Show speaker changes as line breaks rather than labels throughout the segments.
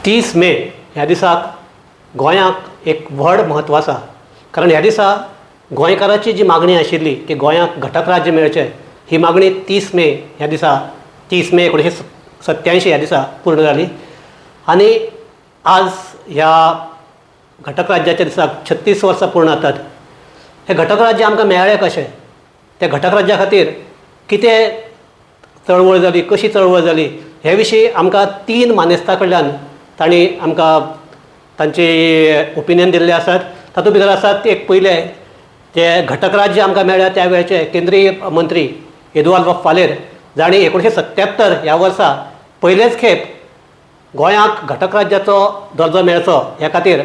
30 मे ह्या दिसाक गोंयाक एक व्हड म्हत्व आसा, कारण ह्या दिसा गोंयकाराची जी मागणी आशिल्ली की गोंयाक घटक राज्य मेळचें, ही मागणी 30 मे ह्या दिसा 30 मे 1987 ह्या दिसा पूर्ण जाली. आनी आज ह्या घटक राज्याच्या दिसाक 36 वर्सां पूर्ण जातात. हें घटक राज्य आमकां मेळ्ळें कशें, त्या घटक राज्या खातीर कितें चळवळ जाली, कशी चळवळ जाली, हे विशीं आमकां तीन मानेस्तां कडल्यान तांणी आमकां तांची ओपिनियन दिल्ले आसात. तातूंत भितर आसात एक पयले जे घटक राज्य आमकां मेळ्ळें त्या वेळचे केंद्रीय मंत्री एदुआर्द फालेर, जांणी 1977 ह्या वर्सा पयलेच खेप गोंयाक घटक राज्याचो दर्जो मेळचो हे खातीर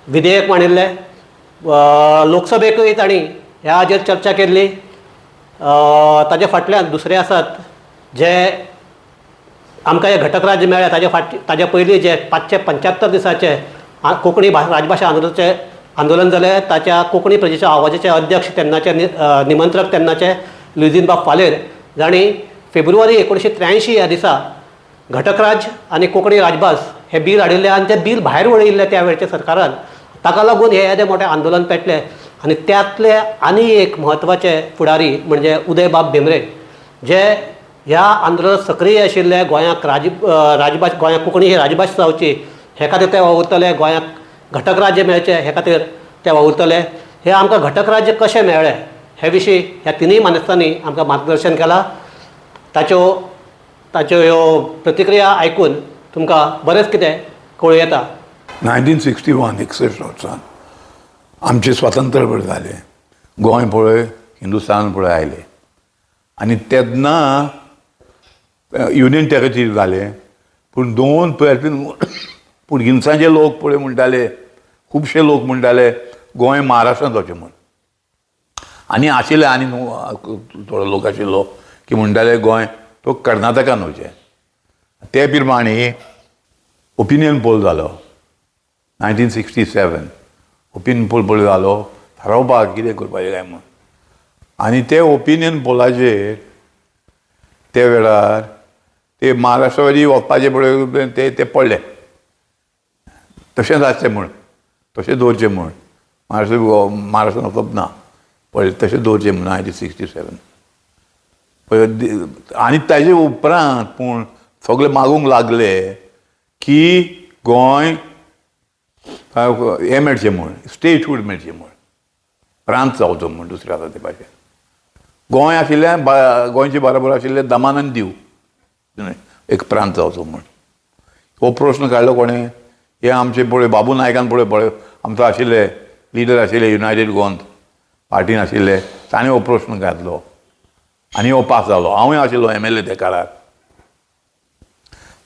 विधेयक मांडिल्लें. लोकसभेकूय तांणी ह्या हाजेर चर्चा केल्ली. ताजे फाटल्यान दुसरे आसात जे आमकां हें घटक राज्य मेळ्ळें ताजे फाट ताजे पयलीं जे 575 दिसाचे कोंकणी राजभाशा आंदोलनाचें आंदोलन जालें, ताच्या कोंकणी प्रजेच्या आवाजाचे अध्यक्ष तेन्नाचे निमंत्रक तेन्नाचे लुईझीनबाब फालेर, जांणी फेब्रुवारी 1983 ह्या दिसा घटक राज्य आनी कोंकणी राजभास हें बील हाडिल्लें आनी तें बील भायर वडयिल्लें त्या वेळच्या सरकारान. ताका लागून हें येदें मोठें आंदोलन पेटलें. आनी त्यांतले आनी एक म्हत्वाचे फुडारी म्हणजे उदयबाब भेंब्रे, जे ह्या आंदोलनात सक्रीय आशिल्ले. गोंयाक राजभास, गोंयाक कोंकणी ही राजभास जावची हे खातीर ते वावुरतले, गोंयाक घटक राज्य मेळचें हे खातीर ते वावुरतले. हे आमकां घटक राज्य कशें मेळ्ळें हे विशीं ह्या तिनूय मानेस्तांनी आमकां मार्गदर्शन केलां. ताच्यो ताच्यो ह्यो प्रतिक्रिया आयकून तुमकां बरेंच कितें कळूं येता.
1961, 61 वर्सान आमचें स्वातंत्र्य जालें. गोंय पळय हिंदुस्तान पळय आयलें आनी तेन्ना युनियन टेरिटरी जालें. पूण दोन पुर्तुगेजांचे लोक पळय म्हणटाले, खुबशे लोक म्हणटाले गोंय महाराष्ट्रांत वचचें म्हूण. आनी आशिल्ले आनी थोडो लोक आशिल्लो की म्हणटाले गोंय तो कर्नाटकान वचचें. ते प्रमाणे ओपिनियन पोल जालो 1967. ओपिनियन पोल पळय जालो थारावपाक कितें करपाचें काय म्हूण. आनी ते ओपिनियन पोलाचेर ते वेळार ते महाराष्ट्रवादी वचपाचे पळय ते ते पडले, तशेंच आसचें म्हूण, तशें दवरचें म्हूण, महाराष्ट्र महाराष्ट्रान वचप ना पळय, तशें दवरचें म्हूण 1967 पळय. आनी ताजे उपरांत पूण सगळे मागूंक लागले की गोंय हें मेळचें म्हूण, स्टेटहूड मेळचें म्हूण, प्रांत जावचो म्हूण दुसऱ्या आसा ते भाशेन. गोंय आशिल्लें गोंयचे बरोबर आशिल्लें दमन आनी दीव एक प्रांत जावचो म्हूण. हो प्रश्न काडलो कोणें? हे आमचे पळय बाबू नायकान पळय पळय आमचो आशिल्ले लिडर आशिल्ले, युनायटेड गोवन पार्टीन आशिल्ले, ताणें हो प्रश्न घातलो आनी हो पास जालो. हांवूय आशिल्लो एमएलए त्या काळार.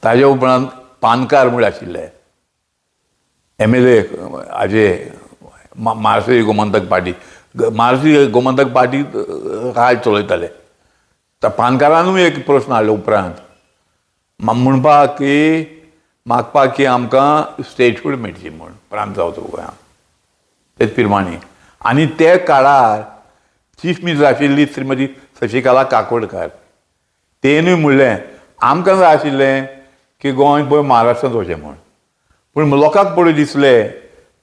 ताजे उपरांत पानकार म्हूण आशिल्ले एमएलए हाजे महाराष्ट्रीय गोमंतक पार्टी, महाराष्ट्रीय गोमंतक पार्टी राज चलयताले. त्या पानकारानूय एक प्रश्न हाडलो उपरांत म्हणपाक की मागपाक की आमकां स्टेटहूड मेळची म्हूण, प्रांत जावचो गोंयांत, तेच प्रमाणे. आनी ते काळार चीफ मिनिस्टर आशिल्ली श्रीमती शशिकला काकोडकार. तेणूय म्हणलें आमकां जाय आशिल्लें की गोंय पळय महाराष्ट्रांत वचचें म्हूण. पूण लोकांक पळय दिसलें,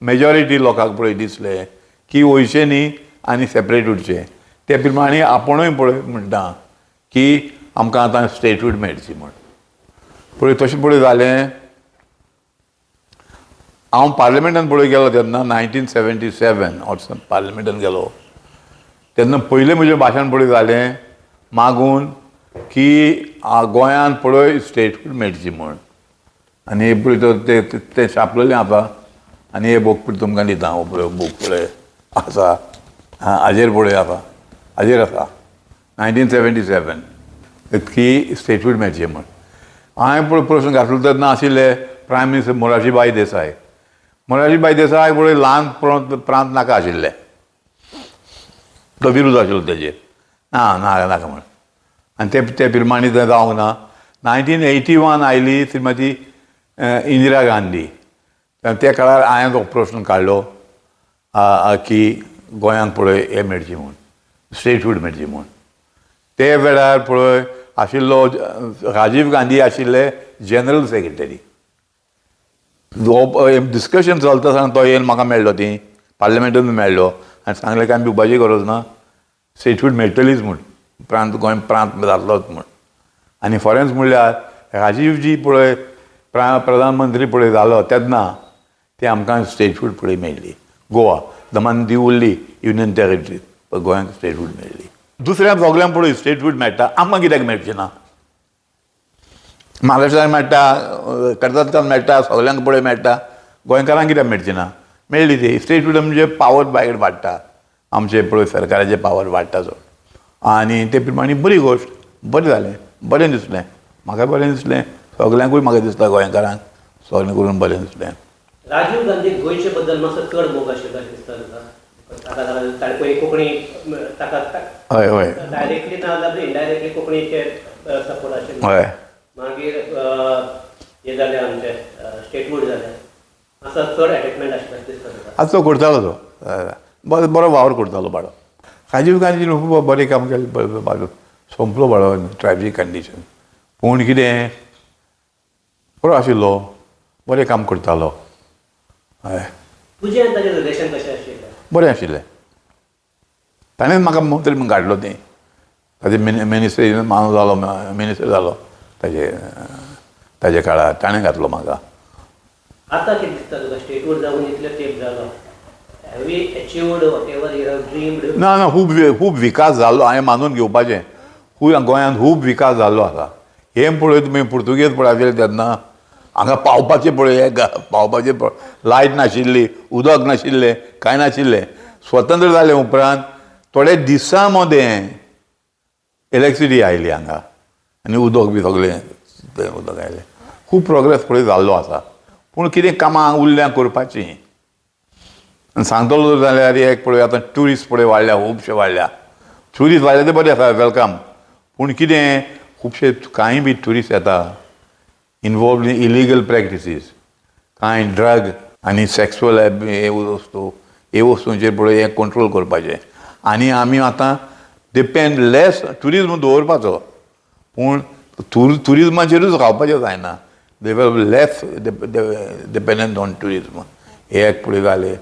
मेजॉरिटी लोकांक पळय दिसलें की वयचें न्ही आनी सेपरेट उरचें. ते प्रमाणे आपुणूय पळय म्हणटा की आमकां आतां स्टेटहूड मेळची म्हूण. पळय तशें पळय जालें. हांव पार्लमेंटान पळय गेलो तेन्ना 1977 वर्सां पार्लमेंटान गेलो तेन्ना पयलें म्हजें भाशण पळय जालें मागून की गोंयांत पळय स्टेटहूड मेळची म्हूण. आनी हे पळय तो ते ते छापलेलें आसा आनी हे बूक पळय तुमकां दिता. हो पळय बूक पळय आसा, हाजेर पळय आसा, हाजेर आसा 1977 की स्टेटहूड मेळची म्हूण. हांवें पळय प्रश्न घातलो तेन्ना आशिल्ले प्रायम मिनिस्टर मोरारजीभाई देसाय. मोरारजीभाई देसाय पळय ल्हान प्रांत प्रांत नाका आशिल्ले, तो विरोध आशिल्लो तेजेर, ना ना नाका म्हूण. आनी ते ते प्रमाणे तें जावंक ना. 1981 आयली श्रीमती इंदिरा गांधी. त्या काळार हांवें तो प्रश्न काडलो की गोंयांक पळय हें मेळची म्हूण, स्टेटहूड मेळची म्हूण. ते वेळार पळय आशिल्लो राजीव गांधी आशिल्ले जनरल सेक्रेटरी. डिस्कशन चलता आसतना तो येवन म्हाका मेळ्ळो, ती पार्लमेंटान मेळ्ळो आनी सांगलें काय भिवपाची गरज ना, स्टेटहूड मेळटलीच म्हूण, प्रांत गोंय प्रांत जातलोच म्हूण. आनी फॉरेन्स म्हणल्यार राजीवजी पळय प्रधानमंत्री पळय जालो तेन्ना ती आमकां स्टेटहूड पळय मेळ्ळी. गोवा दमन दीव उरली युनियन टेरिटरी, पण गोंयांक स्टेटहूड मेळ्ळी. दुसऱ्या सगल्यांक पळय स्टेटहूड मेळटा, आमकां कित्याक मेळची ना? महाराष्ट्राक मेळटा, कर्नाटकान मेळटा, सगल्यांक पळय मेळटा, गोंयकारांक कित्याक मेळची ना? मेळ्ळी ती स्टेटहूड. म्हणजे पावर भायर वाडटा आमचे पळय, सरकाराचे पावर वाडटा चड, आनी ते प्रमाणे बरी गोश्ट, बरें जालें, बरें दिसलें म्हाका, बरें दिसलें सगल्यांकूय, म्हाका दिसता गोंयकारांक सगळें करून बरें दिसलें.
राजीव गांधी गोंयचे बद्दल मातसो चड मोग आशिल्लो अशें दिसता तुका? ताका ताणें पळय कोंकणी ताका
हय हय
डायरेक्टली ना जाल्यार इनडायरेक्टली कोंकणीचे सपोर्ट आशिल्लो. मागीर हे जालें आमचें स्टेटहूड जालें, मातसो चड एटॅचमेंट आशिल्लो अशें दिसता तुका?
आतां तो करतालो, तो बरो बरो वावर करतालो बाळो. राजीव गांधीन खूब बरें काम केलें, बाजू सोंपलो बाळो ट्रॅजीक कंडिशन, पूण कितें बरो आशिल्लो, बरें काम करतालो. हय.
तुजें आनी ताजें रिलेशन कशें आशिल्लें?
बरें आशिल्लें. ताणें म्हाका मंत्री म्हूण काडलो ती ताजे मिनिस्ट्री मानू जालो, मिनिस्टर जालो ताजे ताजे काळार ताणें घातलो म्हाका.
आतां कितें दिसता तुका, स्टेटहूड जावन इतले तेंप जालो, have you achieved whatever you have dreamed?
ना ना, खूब खूब विकास जाल्लो हांवें मानून घेवपाचें. खूब गोंयांत खूब विकास जाल्लो आसा. हें पळय तुमी, पुर्तुगेज पळय आशिल्ले तेन्ना हांगा पावपाचें पळय, हे पावपाचें पळय, लायट नाशिल्ली, उदक नाशिल्लें, कांय नाशिल्लें. स्वतंत्र जाले उपरांत थोडे दिसां मदें इलेक्ट्रिसिटी आयली हांगा आनी उदक बी सगळें तें उदक आयलें. खूब प्रोग्रेस पळय जाल्लो आसा, पूण कितें कामां उरल्या करपाचीं. आनी सांगतलो जाल्यार एक पळय, आतां ट्युरिस्ट पळय वाडल्या, खुबशे वाडल्या. ट्युरिस्ट वाडल्या ते बरें आसा, welcome, पूण कितें खुबशे कांय बी ट्युरिस्ट येता इनवॉल्वड इन इलिगल प्रॅक्टिसीस, कांय ड्रग आनी सॅक्सुअल हे वस्तू, हे वस्तूंचेर पळय हें कंट्रोल करपाचें. आनी आमी आतां डिपेंड लेस ट्युरिज्म दवरपाचो, पूण ट्युरिज्माचेरूच रावपाचें जायना, develop less dependent on tourism. हे एक पळय जालें.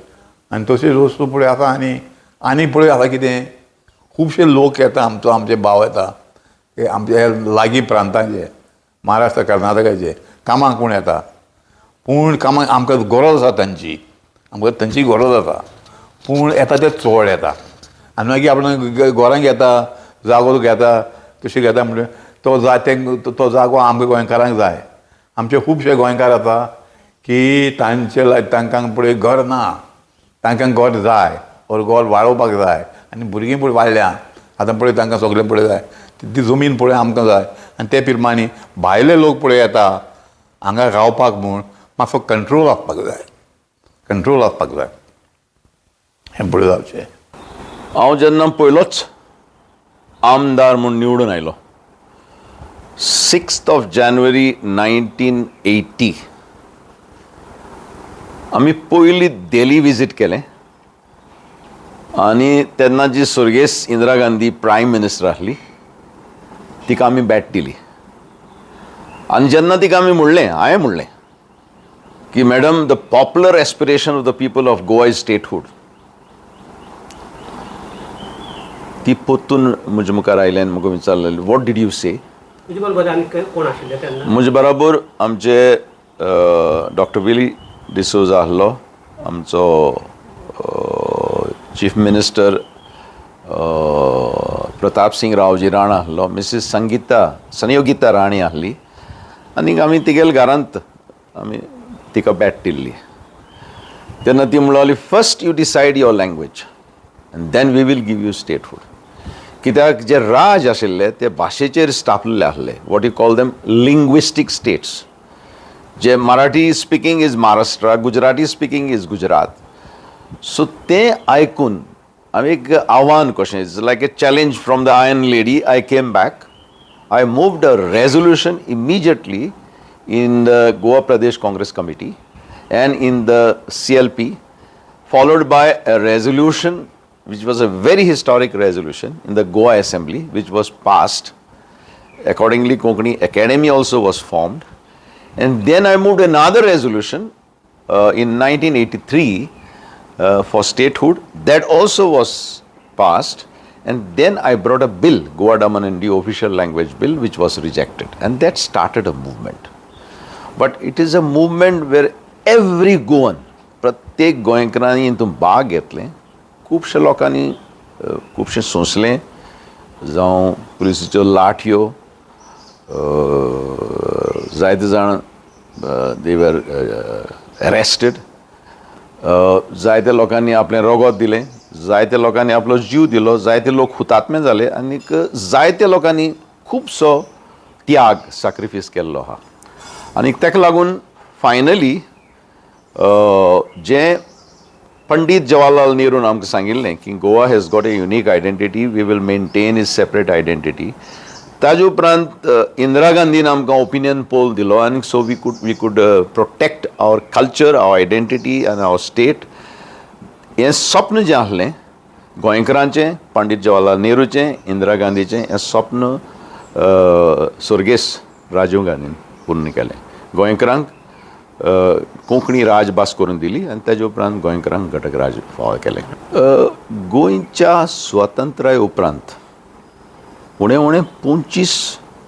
आनी तशेंच वस्तू पळय आसा. आनी आनी पळय आसा कितें, खुबशे लोक येता, आमचो आमचे भाव येता, ते आमचे लागीं प्रांतांचे, महाराष्ट्र कर्नाटकाचे कामाक कोण येता, पूण कामाक आमकां गरज आसा तांची, आमकां तांची गरज आसा, पूण येता ते चड येता आनी मागीर आपण घरांक घेता, जागो घेता, तशें घेता. म्हणजे तो जाय ते तो जागो आमकां गोंयकारांक जाय. आमचे खुबशे गोंयकार आसा की तांचे तांकां पळय घर ना, तांकां घर जाय ओर घर वाडोवपाक जाय. आनी भुरगीं पळय वाडल्या आतां पळय, तांकां सगळें पळय जाय, ती जमीन पळय आमकां जाय. आनी ते प्रमाणे भायले लोक पळय येता हांगा रावपाक म्हूण मातसो कंट्रोल आसपाक जाय, कंट्रोल आसपाक जाय, हें पळय जावचें.
हांव जेन्ना पयलोच आमदार म्हूण निवडून आयलो, 6th of January 1980, आमी पयली दिल्ली विजीट केलें आनी तेन्ना जी स्वर्गेस्त इंदिरा गांधी प्रायम मिनिस्टर आसली, तिका आमी भेट दिली. आनी जेन्ना तिका आमी म्हणलें, हांवें म्हणलें की "Madam, the popular aspiration of the people of Goa is statehood." ती परतून म्हजे मुखार आयली आनी म्हाका विचारलें, "What did you say?"
तुजे बरोबर आनी कोण आशिल्ले तेन्ना?
म्हजे बरोबर आमचे डॉक्टर विली डिसोजा आसलो, आमचो चीफ मिनिस्टर प्रताप सिंग रावजी राणा आसलो, मिसीस संगीता संयोगिता राणी आसली. आनी आमी तिगेल्या घरांत आमी तिका भेट दिल्ली. तेन्ना ती म्हणली, "First you decide your language and then we will give you statehood." कित्याक जे राज आशिल्ले ते भाशेचेर स्थापलेले आसले, what you call them linguistic states, J Marathi speaking is Maharashtra, Gujarati speaking is Gujarat. So तें आयकून हांवें एक आव्हान कशें, it's like a challenge from the Iron Lady, I came back, I moved a resolution immediately in the Goa Pradesh Congress Committee and in the CLP, followed by a resolution which was a very historic resolution in the Goa Assembly, which was passed. Accordingly, Konkani Academy also was formed. And then I moved another resolution. in 1983 for statehood. That also was passed, and then I brought a bill, Goa Daman and Diu official language bill, which was rejected, and that started a movement. But it is a movement where every Goan, प्रत्येक गोंयकारांनी हितून भाग घेतलें. खुबश्या लोकांनी खुबशें सोंसलें, जावं पुलिसीच्यो लाठयो, जायते जाण they were arrested. जायत्या लोकांनी आपलें रगत दिलें, जायत्या लोकांनी आपलो जीव दिलो, जायते लोक हुतात्मे जाले आनीक जायत्या लोकांनी खुबसो त्याग, सॅक्रिफीस केल्लो आहा. आनी ताका लागून फायनली जें पंडीत जवाहरलाल नेरून आमकां सांगिल्लें की Goa has got a unique identity, we will maintain its separate identity. ताजे उपरांत इंदिरा गांधीन आमकां ओपिनियन पोल दिलो आनी so we could protect our culture, our identity आनी our state. हें स्वप्न जें आसलें गोंयकारांचें, पंडीत जवाहरलाल नेहरूचें, इंदिरा गांधीचें, हें स्वप्न स्वर्गेस्त राजीव गांधीन पूर्ण केलें. गोंयकारांक कोंकणी राजभास करून दिली आनी ताजे उपरांत गोंयकारांक घटक राज फावो केलें. गोंयच्या स्वातंत्र्या उपरांत उणें उणें 25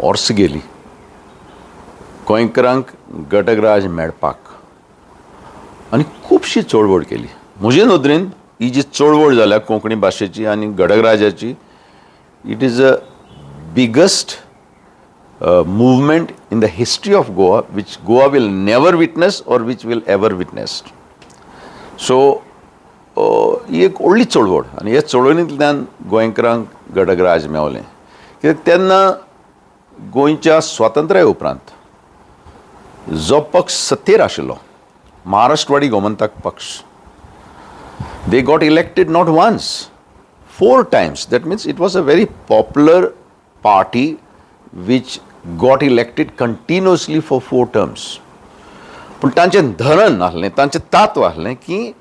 वर्सां गेलीं गोंयकारांक घटक राज मेळपाक आनी खुबशी चळवळ केली. म्हजे नदरेन ही जी चळवळ जाल्या कोंकणी भाशेची आनी घटक राजाची, it is a biggest movement in the history of Goa, which Goa will never witness or which will ever witness. So ही एक व्हडली चळवळ आनी हे चळवळींतल्यान गोंयकारांक घटक राज मेवलें, कित्याक तेन्ना गोंयच्या स्वातंत्र्या उपरांत जो पक्ष सत्तेर आशिल्लो, महाराष्ट्रवाडी गोमंतक पक्ष, they got elected not once, four times. That means it was a very popular party which got elected continuously for four terms. पूण तांचें धरण आसलें, तांचें तत्व आसलें की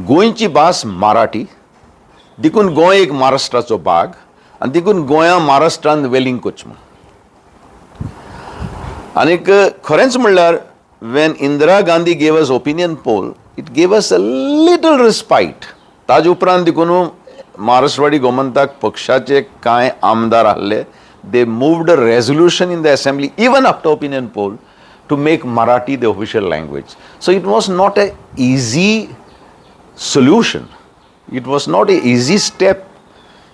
गोंयची भास मराठी, देखून गोंय एक महाराष्ट्राचो भाग आनी देखून गोंया महाराष्ट्रान विलीन करचें म्हूण. आनीक खरेंच म्हणल्यार, when Indira Gandhi gave us opinion poll, it gave us a little respite. ताजे उपरांत देखून महाराष्ट्रवाडी गोमंतक पक्षाचे कांय आमदार आहले, they moved a resolution in the assembly even after opinion poll to make Marathi the official language. So it was not a easy solution. It was not a easy step.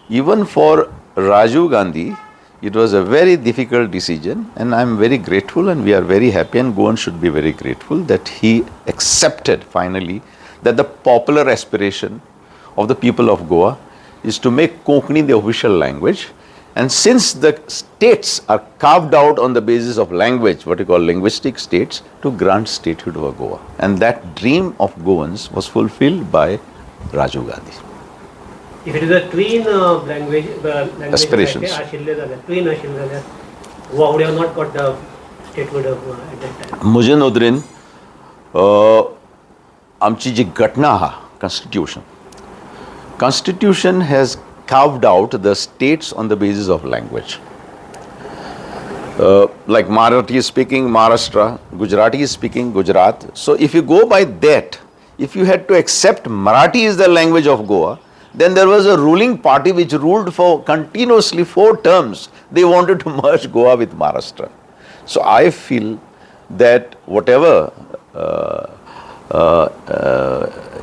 Even for Rajiv Gandhi, it was a very difficult decision, and I am very grateful, and we are very happy, and Goan should be very grateful that he accepted finally that the popular aspiration of the people of Goa is to make Konkani the official language. And since the states are carved out on the basis of language, what you call linguistic states, to grant statehood over Goa. And that dream of Goans was fulfilled by Rajiv Gandhi.
If it is a twin language
Aspirations.
आशिल्ले जाल्यार, twin आशिल्ले जाल्यार, Goa would have not got the statehood at that time?
म्हजे नदरेन आमची जी घटना आहा, constitution has carved out the states on the basis of language. Like Marathi speaking Maharashtra, Gujarati speaking Gujarat. So if you go by that, if you had to accept Marathi is the language of Goa, then there was a ruling party which ruled for continuously four terms. They wanted to merge Goa with Maharashtra. So I feel that whatever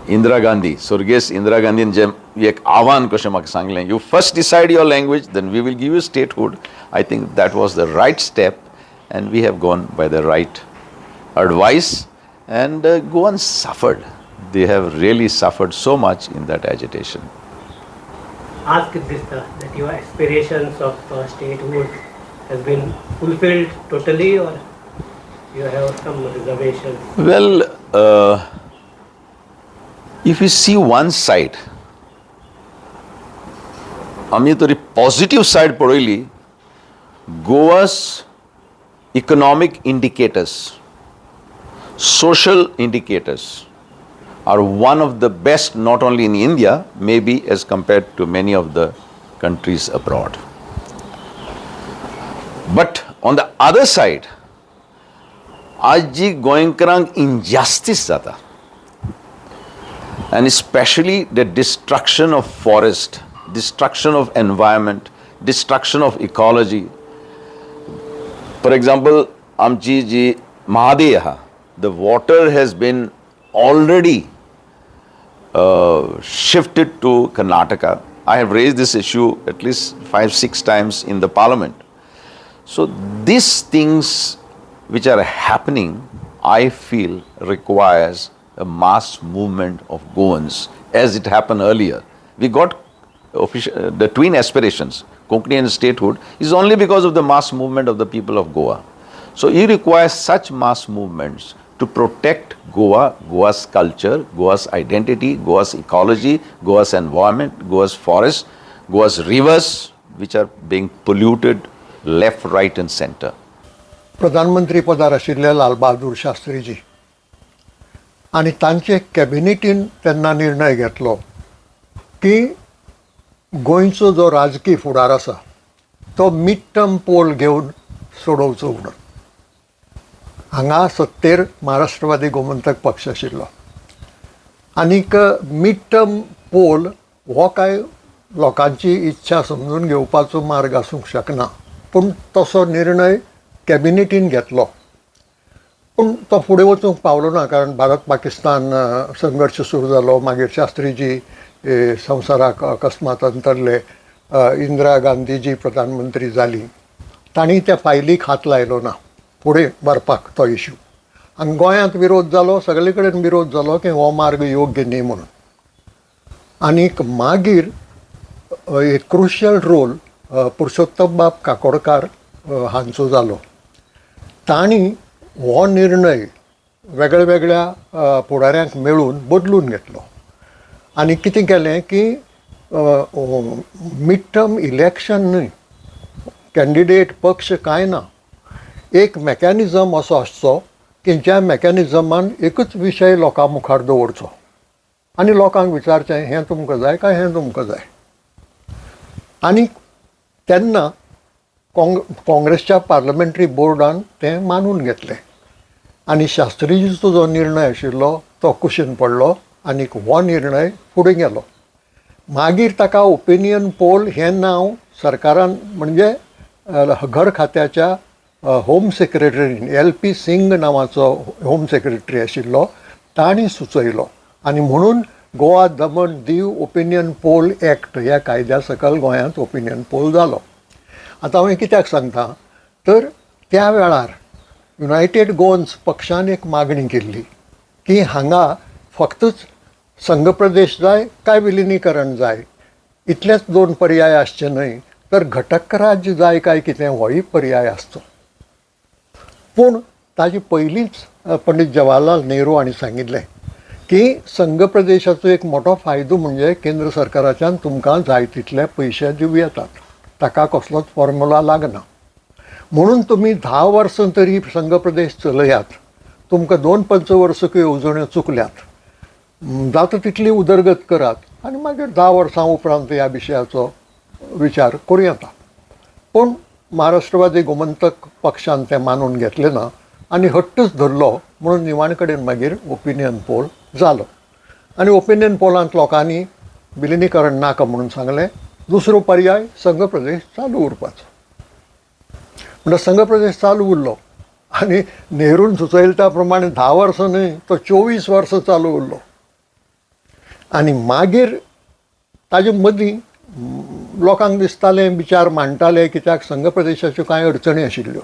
Indira Gandhi, स्वर्गेस्त Indira गांधीन जे एक आव्हान कशें म्हाका सांगलें, "You first decide your language, then we will give you statehood," I think that was the right step and we have gone by the right advice, and Goan suffered. They have really suffered so much in that agitation.
आज कितें दिसता, that your aspirations of statehood has been fulfilled totally or you have some reservations?
Well, if you see one side, आमी तरी positive side पळयली, Goa's economic indicators, social indicators are one of the best, not only in India, maybe as compared to many of the countries abroad. But on the other side, आज जी गोंयकारांक injustice जाता And specially the destruction of forest, destruction of environment, destruction of ecology. For example, आमची जी महादेय आहा, the water has been already shifted to Karnataka. I have raised this issue at least 5-6 times in the parliament. So these things which are happening, I feel, requires a mass movement of Goans, as it happened earlier. We got the twin aspirations, Konkani and statehood, is only because of the mass movement of the people of Goa. So you require such mass movements to protect Goa, Goa's culture, Goa's identity, Goa's ecology, Goa's environment, Goa's forests, Goa's rivers, which are being polluted left, right and center.
प्रधानमंत्री पदार आशिल्ले लाल बहादूर शास्त्रीजी आनी तांचे कॅबिनेटीन तेन्ना निर्णय घेतलो की गोंयचो जो राजकी फुडार आसा तो मिड टर्म पोल घेवन सोडोवचो म्हणून. हांगा सत्तेर महाराष्ट्रवादी गोमंतक पक्ष आशिल्लो आनीक मिड टर्म पोल हो काय लोकांची इच्छा समजून घेवपाचो मार्ग आसूंक शकना, पूण तसो निर्णय कॅबिनेटीन घेतलो. पूण तो फुडें वचूंक पावलो ना, कारण भारत पाकिस्तान संघर्श सुरू जालो. मागीर शास्त्रीजी संवसाराक अकस्मात अंतरले, इंदिरा गांधीजी प्रधानमंत्री जाली, तांणी त्या फायलीक हात लायलो ना फुडें व्हरपाक तो इश्यू. आनी गोंयांत विरोध जालो, सगळे कडेन विरोध जालो की हो मार्ग योग्य न्ही म्हणून. आनीक मागीर एक क्रुशियल रोल पुरुषोत्तम बाब काकोडकार हांचो जालो. तांणी हो निर्णय वेगळ्या वेगळ्या फुडाऱ्यांक मेळून बदलून घेतलो आनी कितें केलें की मिड टर्म इलेक्शन न्हय, कॅन्डिडेट पक्ष कांय ना, एक मॅकॅनिजम असो आसचो की ज्या मॅकॅनिजमान एकूच विशय लोकां मुखार दवरचो आनी लोकांक विचारचें हें तुमकां जाय काय हें तुमकां जाय. आनी तेन्ना काँग्रेसच्या पार्लमेंटरी बोर्डान तें मानून घेतलें आनी शास्त्रीजीचो जो निर्णय आशिल्लो तो कुशीन पडलो आनीक हो निर्णय फुडें गेलो. मागीर ताका ओपिनियन पोल हें नांव सरकारान म्हणजे घर खात्याच्या होम सेक्रेटरीन एल पी सिंग नांवाचो होम सेक्रेटरी आशिल्लो तांणी सुचयलो आनी म्हणून Goa Daman Diu opinion poll act ह्या कायद्या सकयल गोंयांत ओपिनियन पोल जालो. आतां हांव हें कित्याक सांगता तर त्या वेळार युनायटेड गोवन्स पक्षान एक मागणी केल्ली की हांगा फक्तच संघ प्रदेश जाय काय विलिनीकरण जाय, इतलेच दोन पर्याय आसचे न्हय तर घटक राज्य जाय काय कितें होय पर्याय आसचो. पूण ताजे पयलींच पंडीत जवाहरलाल नेहरू हांणी सांगिल्लें की संघ प्रदेशाचो एक मोठो फायदो म्हणजे केंद्र सरकाराच्यान तुमकां जाय तितले पयशे दिवं येतात, ताका कसलोच फॉर्मुला लागना, म्हणून तुमी 10 वर्सां तरी संघ प्रदेश चलयात, तुमकां 2 पंचवर्सकी येवजण्यो चुकल्यात, जाता तितली उदरगत करात आनी मागीर 10 वर्सां उपरांत ह्या विशयाचो विचार करूं येता. पूण महाराष्ट्रवादी गोमंतक पक्षान तें मानून घेतलें ना आनी हट्टच धरलो, म्हणून निमाणे कडेन मागीर ओपिनियन पोल जालो आनी ओपिनियन पोलांत लोकांनी विलिनीकरण नाका म्हणून सांगलें, दुसरो पर्याय संघ प्रदेश चालू उरपाचो. म्हणल्यार संघ प्रदेश चालू उरलो आनी नेरून सुचयलें त्या प्रमाणे 10 वर्सां न्हय तो 24 वर्सां चालू उरलो. आनी मागीर ताजे मदीं लोकांक दिसतालें, विचार मांडटाले कित्याक संघ प्रदेशाच्यो कांय अडचणी आशिल्ल्यो.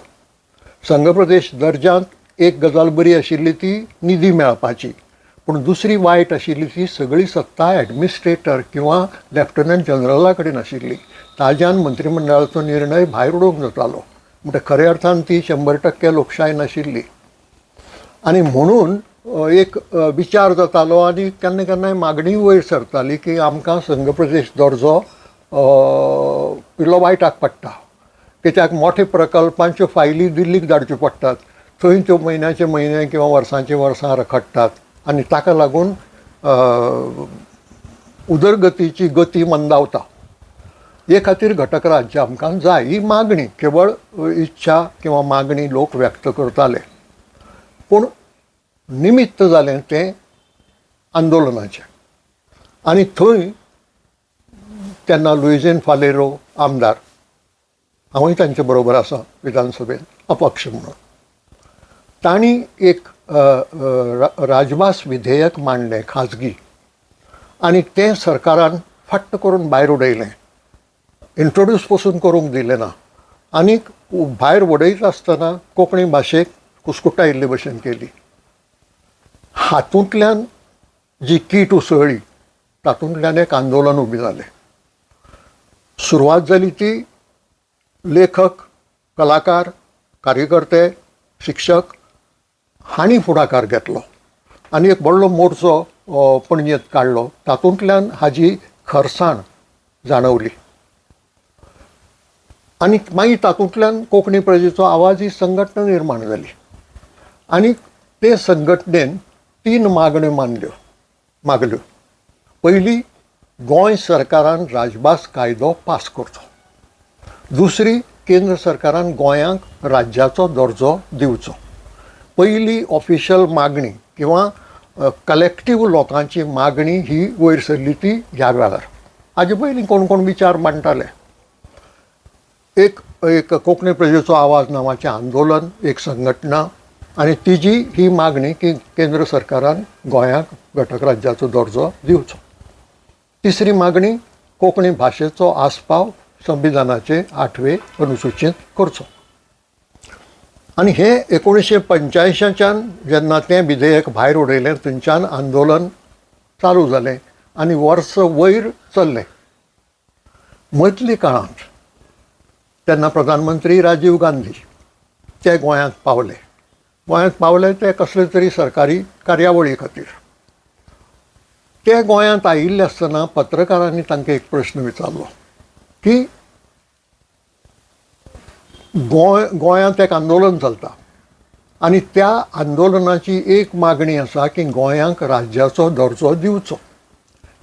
संघ प्रदेश दर्जांत एक गजाल बरी आशिल्ली ती निधी मेळपाची, पूण दुसरी वायट आशिल्ली ती सगळी सत्ता एडमिनिस्ट्रेटर किंवा लेफ्टनंट जनरला कडेन आशिल्ली, ताज्यान मंत्रीमंडळाचो निर्णय भायर उडोवंक जातालो. म्हणटा खऱ्या अर्थान ती 100% लोकशाय नाशिल्ली आनी म्हणून एक विचार जातालो आनी केन्ना केन्नाय मागणी वयर सरताली की आमकां संघ प्रदेश दर्जो इल्लो वायटाक पडटा, कित्याक मोठे प्रकल्पांच्यो फायली दिल्लीक धाडच्यो पडटात, थंय त्यो म्हयन्याचे म्हयने किंवा वर्सांची वर्सां रखडटात आनी ताका लागून उदरगतीची गती मंदावता. हे खातीर घटक राज्य आमकां जाय ही मागणी केवळ इच्छा किंवा मागणी लोक व्यक्त करताले, पूण निमित्त जालें तें आंदोलनाचें. आनी थंय तेन्ना लुईझीन फालेरो आमदार, हांवूय तांचे बरोबर आसा विधानसभेन अपक्ष म्हणून, तांणी एक राजभास विधेयक मांडलें खाजगी आनी तें सरकारान फट्ट करून भायर उडयलें. इंट्रोड्यूस पसून करूंक दिलें ना आनीक भायर उडयता आसतना कोंकणी भाशेक कुस्कुटायिल्ले भशेन केली. हातूंतल्यान जी कीट उसळ्ळी तातूंतल्यान एक आंदोलन उबें जालें. सुरवात जाली ती लेखक, कलाकार, कार्यकर्ते, शिक्षक हांणी फुडाकार घेतलो आनी एक व्हडलो मोर्चो पणजेंत काडलो. तातूंतल्यान हाजी खरसाण जाणवली आनी मागीर तातूंतल्यान कोंकणी प्रजेचो आवाज ही संघटना निर्माण जाली आनी ते संघटनेन 3 मागण्यो मागल्यो. पयली, गोंय सरकारान राजभास कायदो पास करचो. दुसरी, केंद्र सरकारान गोंयांक राज्याचो दर्जो दिवचो. पयली ऑफिशियल मागणी किंवा कलेक्टीव लोकांची मागणी ही वयर सरली ती ह्या वेळार. हाजे पयलीं कोण कोण विचार मांडटाले. एक एक कोंकणी प्रजेचो आवाज नांवाचें आंदोलन, एक संघटना आनी तिजी ही मागणी की केंद्र सरकारान गोंयांक घटक राज्याचो दर्जो दिवचो. तिसरी मागणी, कोंकणी भाशेचो आस्पाव संविधानाचे 8वे अनुसुचींत करचो. आनी हें 1985च्यान जेन्ना तें विधेयक भायर उडयलें थंयच्यान आंदोलन चालू जालें आनी वर्स वयर चल्लें. मदल्या काळांत तेन्ना प्रधानमंत्री राजीव गांधी ते गोंयांत पावले. गोंयांत पावले ते कसले तरी सरकारी कार्यावळी खातीर. ते गोंयांत आयिल्ले आसतना पत्रकारांनी तांकां एक प्रश्न विचारलो की गोंयांत एक आंदोलन चलता आनी त्या आंदोलनाची एक मागणी आसा की गोंयांक राज्याचो दर्जो दिवचो,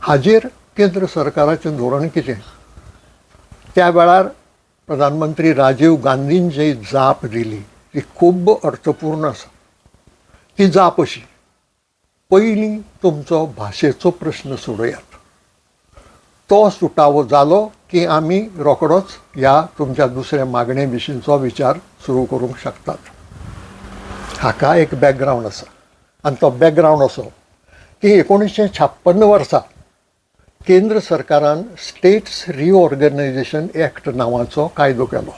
हाजेर केंद्र सरकाराचें धोरण कितें? त्या वेळार प्रधानमंत्री राजीव गांधीन जी जाप दिली ती खूब अर्थपूर्ण आसा. ती जाप अशी, पयलीं तुमचो भाशेचो प्रश्न सोडयात, तो सुटावो जालो की आमी रोखडोच ह्या तुमच्या दुसऱ्या मागणे विशींचो विचार सुरू करूंक शकतात. हाका एक बॅकग्रावंड आसा आनी तो बॅकग्रावंड असो की 1956 वर्सा केंद्र सरकारान स्टेट्स रिऑर्गनायझेशन एक्ट नांवाचो कायदो केलो.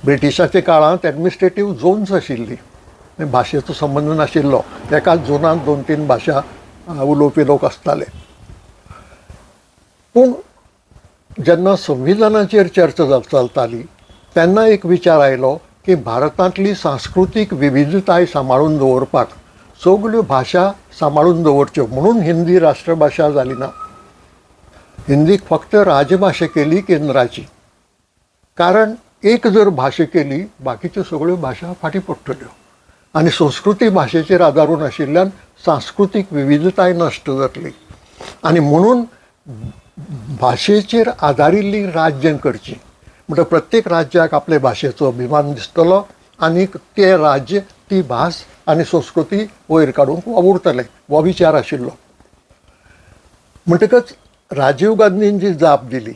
ब्रिटिशाच्या काळांत एडमिनिस्ट्रेटीव झोन्स आशिल्ली, भाशेचो संबंद नाशिल्लो. एकाच झोनांत 2-3 भाशा उलोवपी लोक आसताले. पूण जेन्ना संविधानाचेर चर्चा चलताली तेन्ना एक विचार आयलो की भारतांतली सांस्कृतीक विविधताय सांबाळून दवरपाक सगल्यो भाशा सांबाळून दवरच्यो, म्हणून हिंदी राष्ट्रभाशा जाली ना. हिंदीक फक्त राजभाशा केली केंद्राची, कारण एक जर भाशा केली बाकीच्यो सगळ्यो भाशा फाटीं पडटल्यो आनी संस्कृती भाशेचेर आदारून आशिल्ल्यान सांस्कृतीक विविधताय नश्ट जातली आनी म्हणून भाशेचेर आदारिल्लीं राज्यां करचीं. म्हणटकच प्रत्येक राज्याक आपले भाशेचो अभिमान दिसतलो आनी तें राज्य ती भास आनी संस्कृती वयर काडूंक वावुरतलें, हो विचार आशिल्लो. म्हणटकच राजीव गांधीन जी जाप दिली,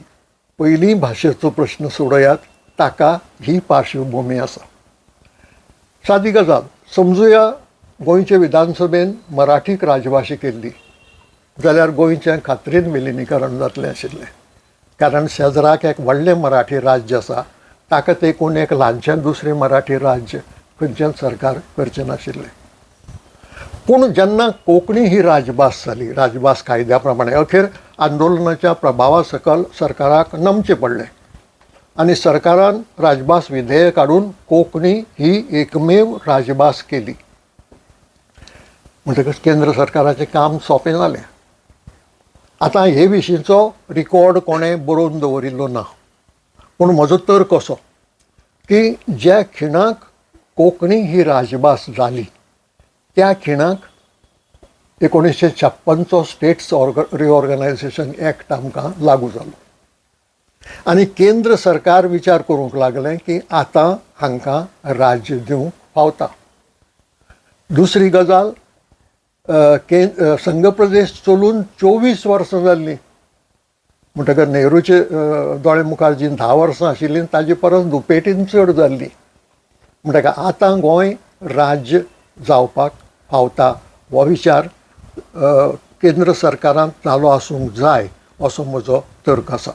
पयलीं भाशेचो प्रश्न सोडयात, ताका ही पार्श्वभुमी आसा. सादी गजाल समजुया, गोंयचे विधानसभेन मराठीक राजभाशा केल्ली जाल्यार गोंयचें खात्रीन विलिनीकरण जातलें आशिल्लें, कारण शेजराक एक व्हडलें मराठी राज्य आसा, ताका तेकून एक ल्हानशें दुसरें मराठी राज्य खंयचेंच सरकार करचें नाशिल्लें. पूण जेन्ना कोंकणी ही राजभास जाली, राजभास कायद्या प्रमाणे अखेर आंदोलनाच्या प्रभावा सकल सरकाराक नमचें पडलें आनी सरकारान राजभास विधेयक हाडून कोंकणी ही एकमेव राजभास केली. म्हणटकच केंद्र सरकाराचें काम सोंपें जालें. आतां हे विशींचो रिकॉर्ड कोणें बरोवन दवरिल्लो ना, पूण म्हजो तर्क असो की ज्या खिणाक कोंकणी ही राजभास जाली त्या खिणाक 1956चो स्टेट्स रिऑर्गनायझेशन एक्ट आमकां लागू जालो आनी केंद्र सरकार विचार करूंक लागलें की आतां हांकां राज्य दिवंक फावता. दुसरी गजाल, के संघ प्रदेश चलून 24 वर्सां जाल्लीं. म्हणटकर नेहरूचे दोळे मुखार जीं 10 वर्सां आशिल्लीं ताजे परस दुपेटीन चड जाल्लीं. म्हणटकर आतां गोंय राज्य जावपाक फावता हो विचार केंद्र सरकारान जालो आसूंक जाय असो म्हजो तर्क आसा.